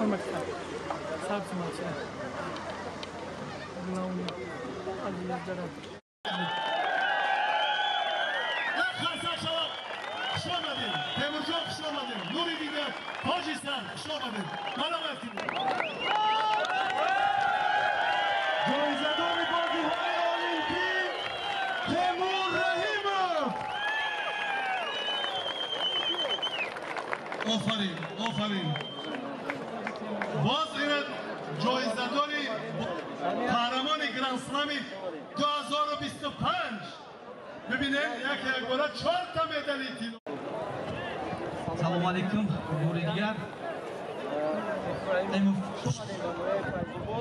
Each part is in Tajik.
Sormak ister. Сабзи maçı. Главный азиздарам. Хуш омадед, Темурҷон, хуш омадед, нури дида, тоҷи сар, хуш омадед, марҳамат кунед. Ҷоизадори бозиҳои Олимпӣ Темур Раҳимов. Офарин, офарин. Боз ина ҷоизадори қаҳрамони Гранд-слами 2025. Бибинед, як якбора чорта медали тилло. Салому алейкум, бори дигар.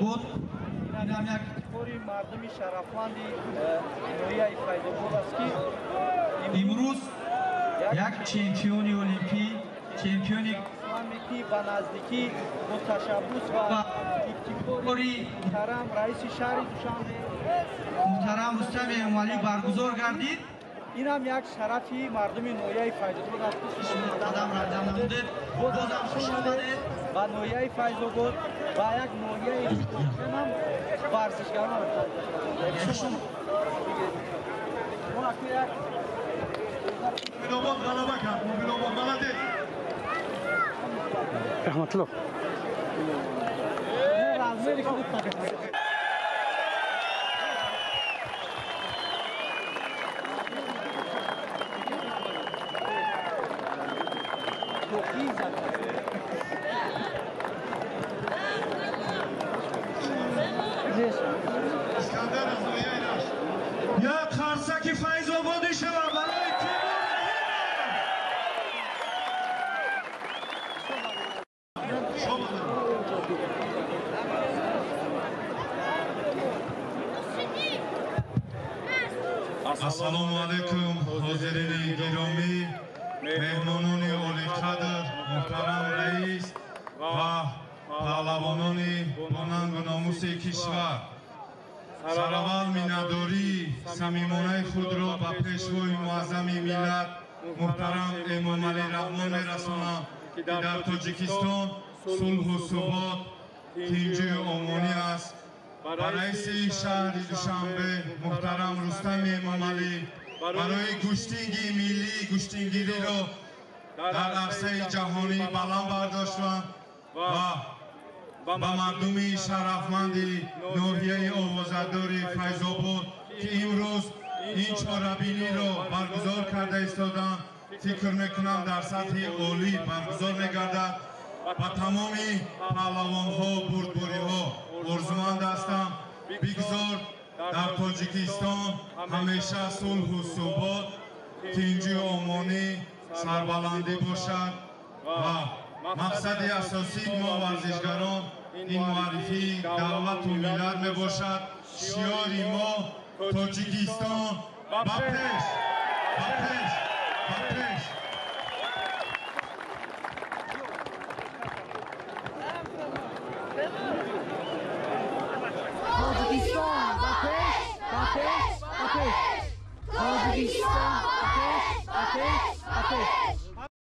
Буд инам як кори мардуми шарафманди ноҳияи Файзобод аст, ки имрӯз як чемпиони олимпӣ, чемпиони ки ба наздикӣ бо ташаббус ва ибтикори муҳтарам раиси шаҳри Душанбе муҳтарам Рустам Эмомалӣ баргузор гардид. Инам як шарафи мардуми ноҳияи Файзобод аст, ки шумо қадам ранҷа намудед. Бозам хуш омадед ба ноҳияи Файзобод ва як ноҳияи ҳам варзишгарон. Мӯминобод ғалаба кард. Мӯминобод, молодец. Раҳматулло. Искандар аз ноҳияи Рашт. Як қарсаки Файзободӣ шавад барои Темур Раҳимов. Хуш омадед. Ассалому алайкум, ҳозирини гиромӣ, меҳмонони олиқадр, муҳтарам раис ва паҳлавонони бонангу номуси кишвар. Сараввал миннатдории самимонаи худро ба пешвои муаззами миллат муҳтарам Эмомалӣ Раҳмон мерасонам, ки дар Тоҷикистон сулҳу субот, тинҷию омонӣ аст. Ба раиси шаҳри Душанбе муҳтарам Рустами Эмомалӣ барои гӯштинги миллии гӯштингириро дар арсаи ҷаҳонӣ баланд бардоштанд ва ба мардуми шарафманди ноҳияи овозадори Файзобод, ки имрӯз ин чорабиниро баргузор карда истоданд, фикр мекунам, дар сатҳи олӣ баргузор мегардад. Ба тамоми паҳлавонҳо бурдбориҳо орзуманд ҳастам. Бигзор дар Тоҷикистон ҳамеша сулҳу субот, тинҷию омонӣ, сарбаландӣ бошад ва мақсади асосии мо варзишгарон ин муаррифии давлату миллат мебошад. Шиёри мо: Тоҷикистон ба пеш, ба пеш, ба пеш!